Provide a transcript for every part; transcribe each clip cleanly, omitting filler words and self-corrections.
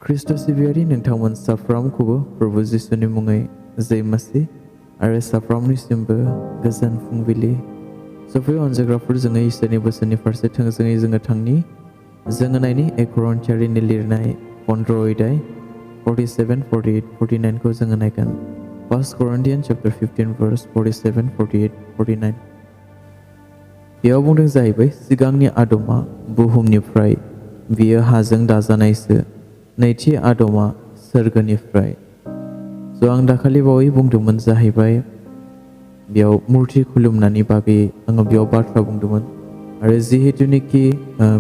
Kristo सिबियारि नोंथांमोन साफ्रोमखौबो प्रभु जिसुनि मुङै जय मसीह आरो साफ्रोमनिसिमबो गोजोन फुंबिलि सफै अनजाग्राफोर जोङो इसोरनि बोसोननि फारसे थोंजोङै जोङो नायनि एकरन्थियारिनि लिरनाय 15 अध्याय 47, 48, 49 खौ जोङो नायगोन। 1 Corinthians chapter 15 verse 47, 48, 49 बेयाव बुंदों जाहैबाय सिगांनि आदमा बुहुमनिफ्राय बियो हाजों दाजानायसो नैथि आदमा सोरगोनिफ्राय। आं दाखालि बावै बुंदोंमोन जाहैबाय बेयाव मुर्ति खुलुमनायनि बागै आङो बेयाव बाथ्रा बुंदोंमोन आरो जिहेतुनिखि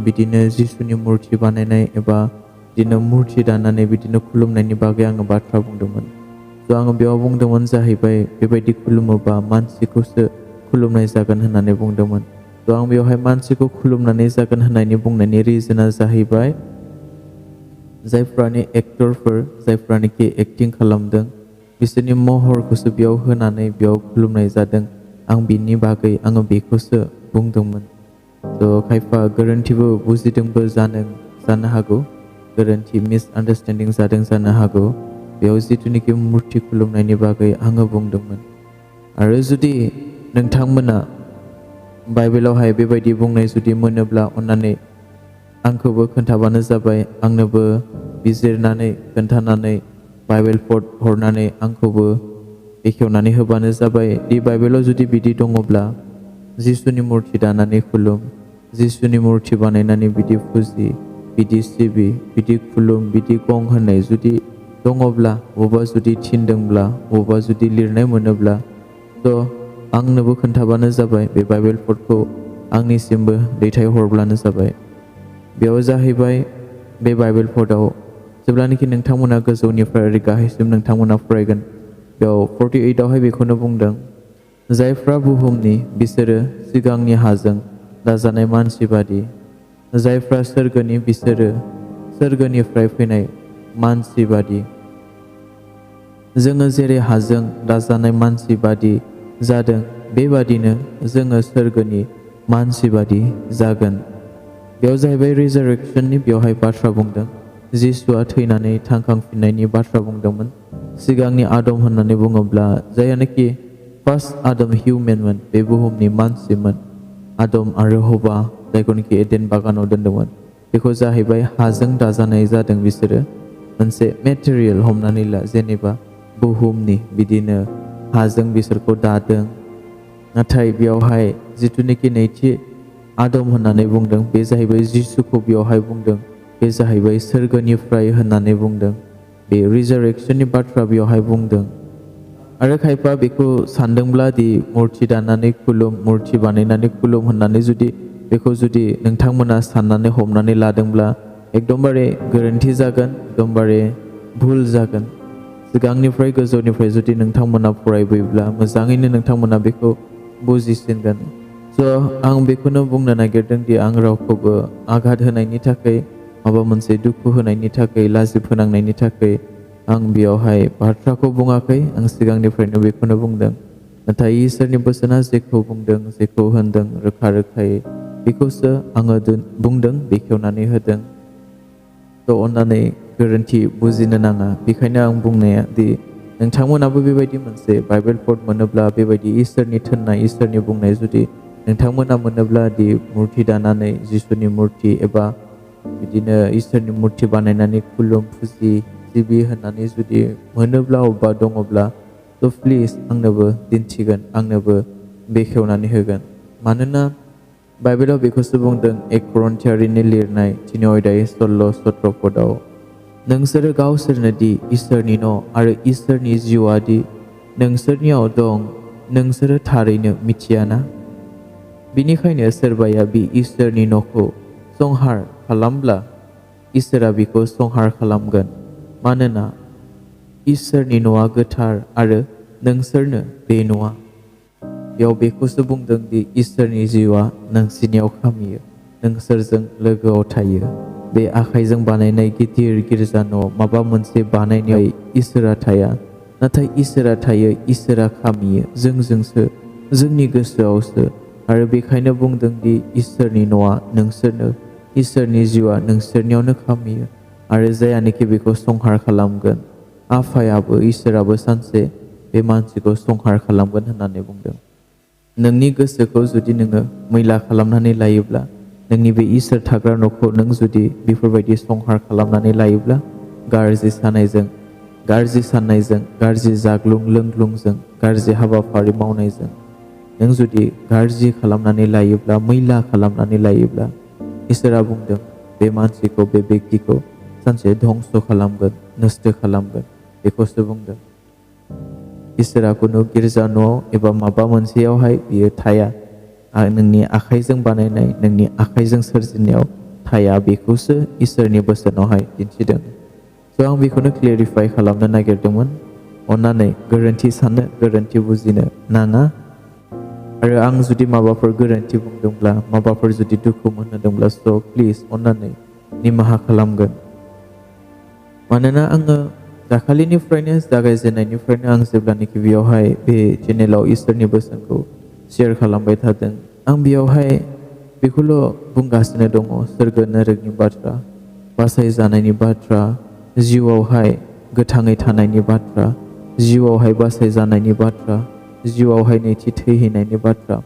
बिदिनो जिसुनि मुर्ति बानायनाय एबा बिदिनो मुर्ति दानानै बिदिनो खुलुमनायनि बागै आङो बाथ्रा बुंदोंमोन। आङो बेयाव बुंदोंमोन जाहैबाय बेबायदि खुलुमोबा मानसिखौसो खुलुमनाय जागोन होननानै बुंदोंमोन। आं बेवहाय मानसिखौ खुलुमनानै जागोन होननानै बुंनायनि रिजोना जाहैबाय जायफ्रानि एक्टरफोर जायफ्रानिखि एक्टिं खालामदों बिसोरनि महरखौसो बेयाव होनानै बेयाव खुलुमनाय जादों। आं बिनि बागै आङो बेखौसो बुंदोंमोन। खायफा गोरोन्थिबो बुजिदोंबो जानो हागौ, गोरोन्थि मिसआन्डारस्टेन्डिं जादों जानो हागौ। बेयाव जिथुनिखि मुर्ति खुलुमनायनि बागै आङो बुंदोंमोन। आरो जुदि नोंथांमोना बाइबेलावहाय बेबायदि बुंनाय जुदि मोनोब्ला अन्नानै आंखौबो खोन्थाबानो जाबाय, आंनोबो बिजिरनानै खोन्थानानै बाइबेल पद हरनानै आंखौबो बेखेवनानै होबानो जाबाय दि बाइबेलाव जुदि बिदि दङब्ला जिसुनि मुर्ति दानानै खुलुम, जिसुनि मुर्ति बानायनानै बिदि फुजि, बिदि सिबि, बिदि खुलुम, बिदि गं होननाय जुदि दङब्ला, बबेबा जुदि थिनदोंब्ला, बबेबा जुदि लिरनाय मोनोब्ला आंनोबो खोन्थाबानो जाबाय। बे बाइबेल पदखौ आंनिसिमबो दैथायहरब्लानो जाबाय। बेयाव जाहैबाय बे बाइबेल पदआव जेब्लानाखि नोंथांमोना गोजौनिफ्राय ओरै गाहायसिम नोंथांमोना फरायगोन बेयाव 48 आवहाय बेखौनो बुंदों जायफ्रा बुहुमनि बिसोरो सिगांनि हाजों दाजानाय मानसि बादि, जायफ्रा सोरगोनि बिसोरो सोरगोनिफ्राय फैनाय मानसि बादि। जोङो जेरै हाजों दाजानाय मानसि बादि जादों बेबादिनो जोङो सोरगोनि मानसि बादि जागोन। बेयाव जाहैबाय रिजारेक्सननि बेवहाय बाथ्रा बुंदों। जिसुआ थैनानै थांखांफिननायनि बाथ्रा बुंदोंमोन। सिगांनि आदम होननानै बुङोब्ला जायानोखि फार्स्ट आदम हिउमेनमोन, बे बुहुमनि मानसिमोन। आदम आरो हवा जायखौनोखि एडेन बागानाव दोनदोंमोन बेखौ जाहैबाय हाजों दाजानाय जादों। बिसोरो मोनसे मेटेरियेल हमनानै ला, जेनेबा बुहुमनि बिदिनो हाजों बिसोरखौ दादों। नाथाय बेयावहाय जिथुनिखि नैथि आदम होननानै बुंदों बे जाहैबाय जिसुखौ बेयावहाय बुंदों, बे जाहैबाय सोरगोनिफ्राय होननानै बुंदों। बे रिजारेक्सननि बाथ्रा बेयावहाय बुंदों। आरो खायफा बेखौ सानदोंब्ला दि मुर्ति दानानै खुलुम, मुर्ति बानायनानै खुलुम होननानै बेखौ जुदि नोंथांमोना साननानै हमनानै लादोंब्ला एकदमबारे गोरोन्थि जागोन, एकदमबारे भुल जागोन। सिगांनिफ्राय गोजौनिफ्राय जुदि नोंथांमोना फरायबोयोब्ला मोजाङैनो नोंथांमोना बेखौ बुजिसिनगोन। आं बेखौनो बुंनो नागिरदों दि आं रावखौबो आघात होनायनि थाखाय, माबा मोनसे दुखु होनायनि थाखाय, लाजि फोनांनायनि थाखाय आं बेयावहाय बाथ्राखौ बुङाखै। आं सिगांनिफ्रायनो बेखौनो बुंदों। नाथाय इसोरनि बोसोना जेखौ बुंदों, जेखौ होनदों रोखा रोखायै बेखौसो आङो बुंदों, बेखेवनानै होदों। अन्नानै गोरोन्थि बुजिनो नाङा। बेखायनो आं बुंनाया दि नोंथांमोनाबो बेबायदि मोनसे बाइबेल पद मोनोब्ला, बेबायदि इसोरनि थिननाय, इसोरनि बुंनाय जुदि नोंथांमोना मोनोब्ला दि मुर्ति दानानै जिसुनि मुर्ति एबा बिदिनो इसोरनि मुर्ति बानायनानै खुलुम, फुजि, सिबि होननानै जुदि मोनोब्ला अबेबा दङब्ला प्लिज आंनोबो दिन्थिगोन, आंनोबो बेखेवनानै होगोन। मानोना बाइबेलाव बेखौसो बुंदों 1 करन्थियारिनि लिरनाय 3 अध्याय 16-17 पदआव नोंसोरो गावसोरनो दि इसोरनि न' आरो इसोरनि जिउआ दि नोंसोरनियाव दं नोंसोरो थारैनो मिथियाना? बिनिखायनो सोरबाया बे इसोरनि न'खौ संहार खालामब्ला इसोरा बिखौ संहार खालामगोन। मानोना इसोरनि न'आ गोथार आरो नोंसोरनो बे न'आ। बेयाव बेखौसो बुंदों दि इसोरनि जिउआ नोंसिनियाव खामियो, नोंसोरजों लोगोआव थायो। बे आखाइजों बानायनाय गिदिर गिर्जा न' माबा मोनसे बानायनायाव इसोरा थाया, नाथाय इसोरा थायो, इसोरा खामियो जोंजोंसो, जोंनि गोसोआवसो। आरो बेखायनो बुंदों दि इसोरनि न'आ नोंसोरनो, इसोरनि जिउआ नोंसोरनियावनो खामियो। आरो जायानोखि बेखौ संहार खालामगोन आफायाबो इसोराबो सानसे बे मानसिखौ संहार खालामगोन होननानै बुंदों। नोंनि गोसोखौ जुदि नोङो मैला खालामनानै लायोब्ला नोंनि बे इसोर थाग्रा न'खौ नों जुदि बेफोरबायदि संहार खालामनानै लायोब्ला गाज्रि साननायजों गाज्रि जाग्लुं लोंग्लुंजों गाज्रि हाबाफारि मावनायजों नों जुदि गाज्रि खालामनानै लायोब्ला मैला खालामनानै लायोब्ला इसोरा बुंदों बे मानसिखौ बे बेक्तिखौ सानसे धंस खालामगोन नस्थ खालामगोन बेखौसो बुंदों। इसोरा खुनु गिर्जा न'आव एबा माबा मोनसेयावहाय बियो थाया नोंनि आखाइजों बानायनाय नोंनि आखाइजों सोरजिनायाव थाया बेखौसो इसोरनि बोसोनावहाय दिन्थिदों। आं बेखौनो क्लियारिफाइ खालामनो नागिरदोंमोन। अन्नानै गोरोन्थि साननो गोरोन्थि बुजिनो नाङा आरो आं जुदि माबाफोर गोरोन्थि बुंदोंब्ला माबाफोर जुदि दुखु मोनहोदोंब्ला प्लिज अन्नानै निमाहा खालामगोन। मानोना आङो दाखालिनिफ्रायनो जागायजेननायनिफ्रायनो आं जेब्लानोखि बेयावहाय बे चेनेलाव इसोरनि बोसोनखौ शेयार खालामबाय थादों आं बेयावहाय बेखौल' बुंगासिनो दङ सोरगो नोरोगनि बाथ्रा बासायजानायनि बाथ्रा जिउआवहाय गोथाङै थानायनि बाथ्रा जिउआवहाय बासायजानायनि बाथ्रा जिउआवहाय नैथि थैहैनायनि बाथ्रा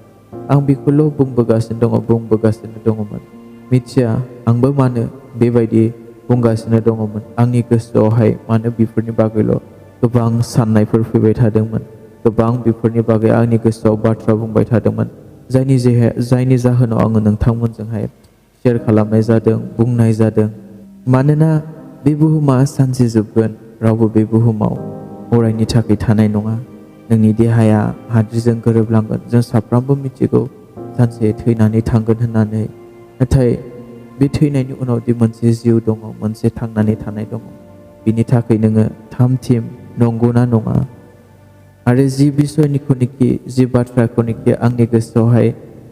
आं बेखौल' बुंबोगासिनो दङमोन। मिथिया आंबो मानो बेबायदि बुंगासिनो दङमोन आंनि गोसोआवहाय मानो बेफोरनि बागैल' गोबां साननायफोर फैबाय थादोंमोन गोबां बेफोरनि बागै आंनि गोसोआव बाथ्रा बुंबाय थादोंमोन जायनि जाहोनाव आङो नोंथांमोनजोंहाय शेयार खालामनाय जादों बुंनाय जादों। मानोना बे बुहुमा सानसे जोबगोन रावबो बे बुहुमाव अरायनि थाखाय थानाय नङा। नोंनि देहाया हाद्रिजों गोरोबलांगोन जों साफ्रोमबो मिथिगौ सानसे थैनानै थांगोन होननानै। नाथाय बे थैनायनि उनाव दि मोनसे जिउ दङ मोनसे थांनानै थानाय दङ बिनि थाखाय नोङो थामथिम नंगौना नङा आरो जि बिसयनिखौनोखि जि बाथ्राखौनोखि आंनि गोसोआवहाय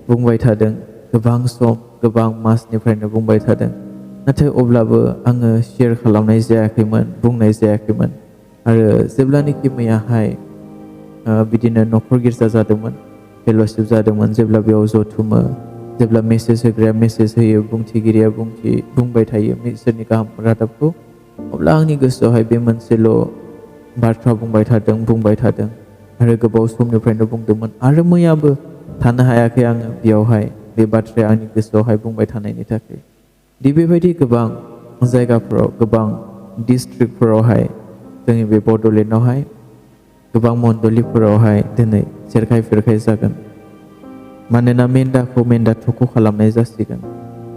बुंबाय थादों गोबां सम गोबां मासनिफ्रायनो बुंबाय थादों नाथाय अब्लाबो आङो शेयार खालामनाय जायाखैमोन बुंनाय जायाखैमोन। आरो जेब्लानोखि मैयाहाय बिदिनो न'खर गिर्जा जादोंमोन फेल'शिप जादोंमोन जेब्ला बेयाव जथुमो जेब्ला मेसेज होग्राया मेसेज होयो बुंथिगिरिया बुंबाय थायो इसोरनि गाहाम रादाबखौ अब्ला आंनि गोसोआवहाय बे मोनसेल' बाथ्रा बुंबाय थादों आरो गोबाव समनिफ्रायनो बुंदोंमोन आरो मैयाबो थानो हायाखै आङो बेयावहाय बे बाथ्राया आंनि गोसोआवहाय बुंबाय थानायनि थाखाय दि बेबायदि गोबां जायगाफोराव गोबां डिस्ट्रिक्टफोरावहाय जोंनि बे बड'लेण्डआवहाय गोबां मण्डलिफोरावहाय दिनै सेरखाय फेरखाय जागोन। मानोना मेन्दाखौ मेन्दा थख' खालामनाय जासिगोन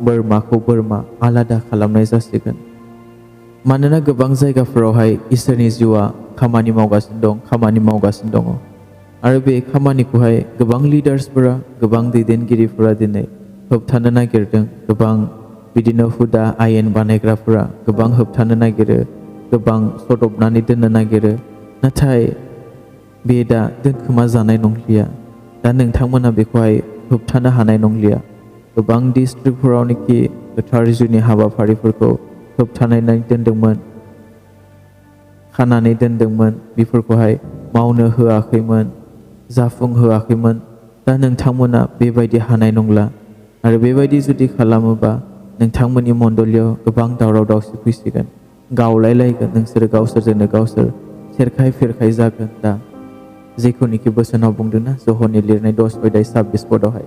बोरमाखौ बोरमा आलादा खालामनाय जासिगोन। मानोना गोबां जायगाफोरावहाय इसोरनि जिउआ खामानि मावगासिनो दङ आरो बे खामानिखौहाय गोबां लिडार्सफोरा गोबां दैदेनगिरिफोरा दिनै होबथानो नागिरदों गोबां बिदिनो हुदा आयेन बानायग्राफोरा गोबां होबथानो नागिरो गोबां सदबनानै दोननो नागिरो नाथाय बे दा दोनखोमा जानाय नंलिया दा नोंथांमोना बेखौहाय होबथानो हानाय नंलिया। गोबां डिस्ट्रिक्टफोरावनोखि गोथार जिउनि हाबाफारिफोरखौ होबथानानै दोनदोंमोन खानानै दोनदोंमोन बेफोरखौहाय मावनो होआखैमोन जाफुंहोआखैमोन दा नोंथांमोना बेबायदि हानाय नंला आरो बेबायदि जुदि खालामोबा नोंथांमोननि मण्डलियाव गोबां दावराव दावसि फैसिगोन गावलायलायगोन नोंसोरो गावसोरजोंनो गावसोर सेरखाय फेरखाय जागोन। दा जेखौनोखि बोसोनाव बुंदोंना जहरनि लिरनाय 10:26 पदआवहाय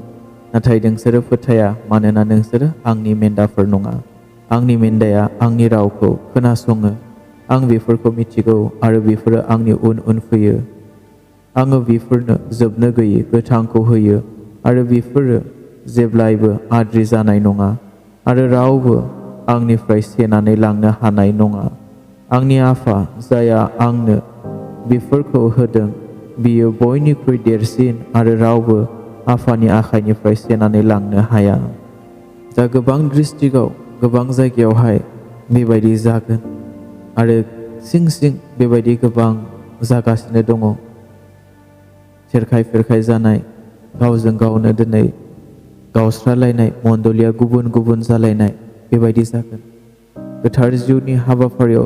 नाथाय नोंसोरो फोथाया मानोना नोंसोरो आंनि मेन्दाफोर नङा आंनि मेन्दाया आंनि रावखौ खोनासङो आं बेफोरखौ मिथिगौ आरो बेफोरो आंनि उन फैयो आङो बेफोरनो जोबनो गैयै गोथांखौ होयो आरो बेफोरो जेब्लायबो आद्रि जानाय नङा आरो रावबो आंनिफ्राय सेनानै लांनो हानाय नङा। आंनि आफा जायहा आंनो बेफोरखौ होदों बियो बयनिख्रुइ देरसिन आरो रावबो आफानि आखाइनिफ्राय सेनानै लांनो हाया। दा गोबां डिस्ट्रिक्टआव गोबां जायगायावहाय बेबायदि जागोन आरो सिं बेबायदि गोबां जागासिनो दङ सेरखाय फेरखाय जानाय गावजों गावनो दिनै गावस्रालायनाय मण्डलिया गुबुन गुबुन जालायनाय बेबायदि जागोन। गोथार जिउनि हाबाफारियाव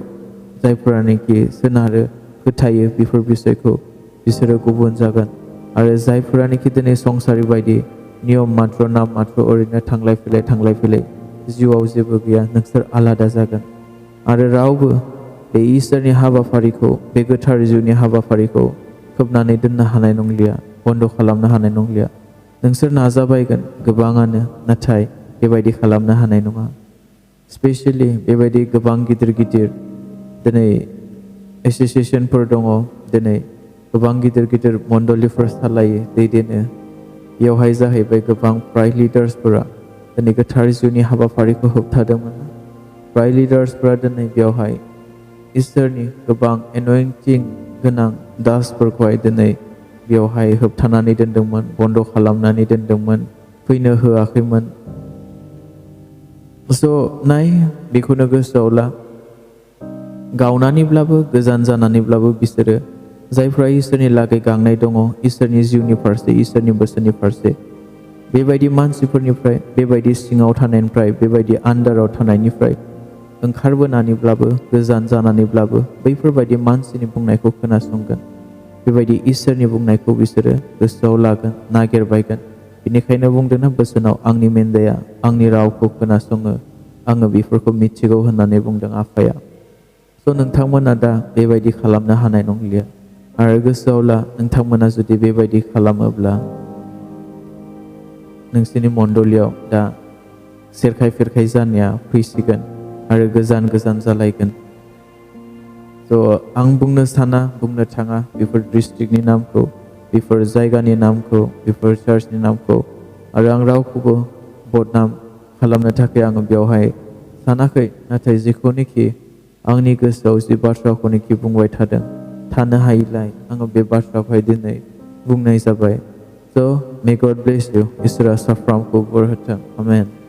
जायफोरानोखि सोनारो फोथायो बेफोर बिसयखौ बिसोरो गुबुन जागोन आरो जायफोरानोखि दिनै संसारि बायदि नियम मात्र नाम मात्र ओरैनो थांलाय फैलाय जिउआव जेबो गैया नोंसोर आलादा जागोन। आरो रावबो बे इसोरनि हाबाफारिखौ बे गोथार जिउनि हाबाफारिखौ खोबनानै दोननो हानाय नंलिया, बन्द खालामनो हानाय नंलिया। नोंसोर नाजाबायगोन गोबाङानो, नाथाय बेबायदि खालामनो हानाय नङा। स्पेसियेलि बेबायदि गोबां गिदिर गिदिर दिनै एस'सिएशनफोर दङ, दिनै गोबां गिदिर गिदिर मण्डलिफोर सालायो, दैदेनो। बेयावहाय जाहैबाय गोबां प्राय लिडार्सफोरा दिनै गोथार जिउनि हाबाफारिखौ होबथादोंमोन। प्राय लिडार्सफोरा दिनै बेयावहाय इसोरनि गोबां एन'इंटिं गोनां दासफोरखौहाय दिनै बेयावहाय होबथानानै दोनदोंमोन, बन्द खालामनानै दोनदोंमोन, फैनो होआखैमोन। नाय, बेखौनो गोसोआव ला, गावनानैब्लाबो गोजान जानानैब्लाबो बिसोरो जायफ्रा इसोरनि लागै गांनाय दङ, इसोरनि जिउनि फारसे, इसोरनि बोसोननि फारसे, बेबायदि मानसिफोरनिफ्राय, बेबायदि सिङाव थानायनिफ्राय, बेबायदि आन्दाराव थानायनिफ्राय ओंखारबोनानैब्लाबो, गोजान जानानैब्लाबो बैफोरबायदि मानसिनि बुंनायखौ खोनासंगोन। बेबायदि इसोरनि बुंनायखौ बिसोरो गोसोआव लागोन, नागिरबायगोन। बेनिखायनो बुंदोंना बोसोनाव, आंनि मेन्दाया आंनि रावखौ खोनासङो, आङो बेफोरखौ मिथिगौ होननानै बुंदों आफाया। नोंथांमोना दा बेबायदि खालामनो हानाय नंलिया। आरो गोसोआव ला, नोंथांमोना जुदि बेबायदि खालामोब्ला नोंसोरनि मण्डलियाव दा सेरखाय फेरखाय जानाया फैसिगोन आरो गोजान गोजान जालायगोन। आं बुंनो साना, बुंनो थाङा बेफोर डिस्ट्रिक्टनि नामखौ, बेफोर जायगानि नामखौ, बेफोर चार्चनि नामखौ, आरो आं रावखौबो बदनाम खालामनो थाखाय आङो बेवहाय सानाखै। नाथाय जेखौनोखि आंनि गोसोआव जि बाथ्राखौनोखि बुंबाय थादों, थानो हायिलाय आङो बे बाथ्राखौहाय दिनै बुंनाय जाबाय। मे गड ब्लेस इउ। इसोरा साफ्रोमखौ बोर होथों। आमेन।